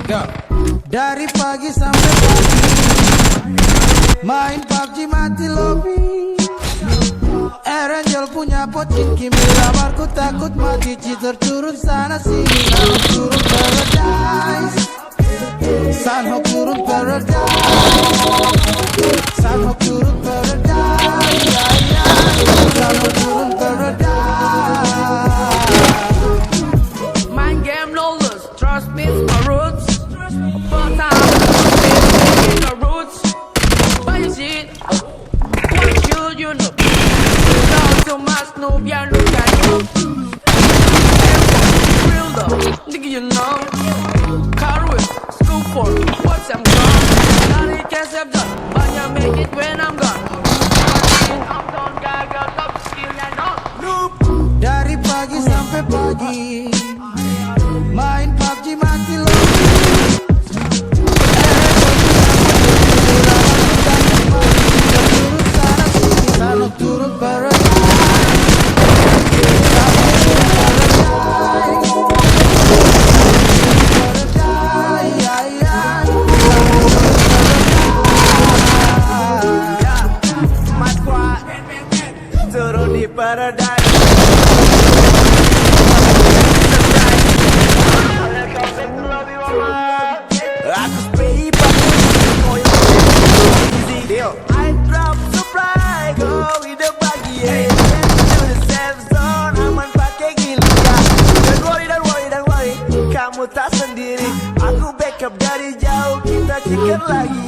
Go. Dari pagi sampai pagi main PUBG mati lobby. Erangel punya Pochinki, Miramar ku takut mati. Cheater turun sana sini, Sanhok turun paradise. Sanhok turun paradise. Sanhok turun paradise. Sanhok turun paradise. Mind game no lose, trust me, it's my roots. But I'm in the roots. But you see, what you know. Talk too much, noob, yeah, look at you. Real though, nigga, you know. Car with, scoop for, what's I'm gone. Nari can't done, but you make it when I'm gone. I'm done, gaga, top skill, yeah, no. Dari pagi sampai pagi main PUBG mati lobby. Turun sana sini, Sanhok turun paradise. Sanhok turun paradise. Paradise. Ya, my squad turun di paradise. Surprise. Aku spray easy deal. I drop supply, go with the buggy, yeah. To the safe zone, aman pakai ghillie, ya. Don't worry, don't worry, don't worry, kamu tak sendiri. Aku backup dari jauh, kita chicken lagi.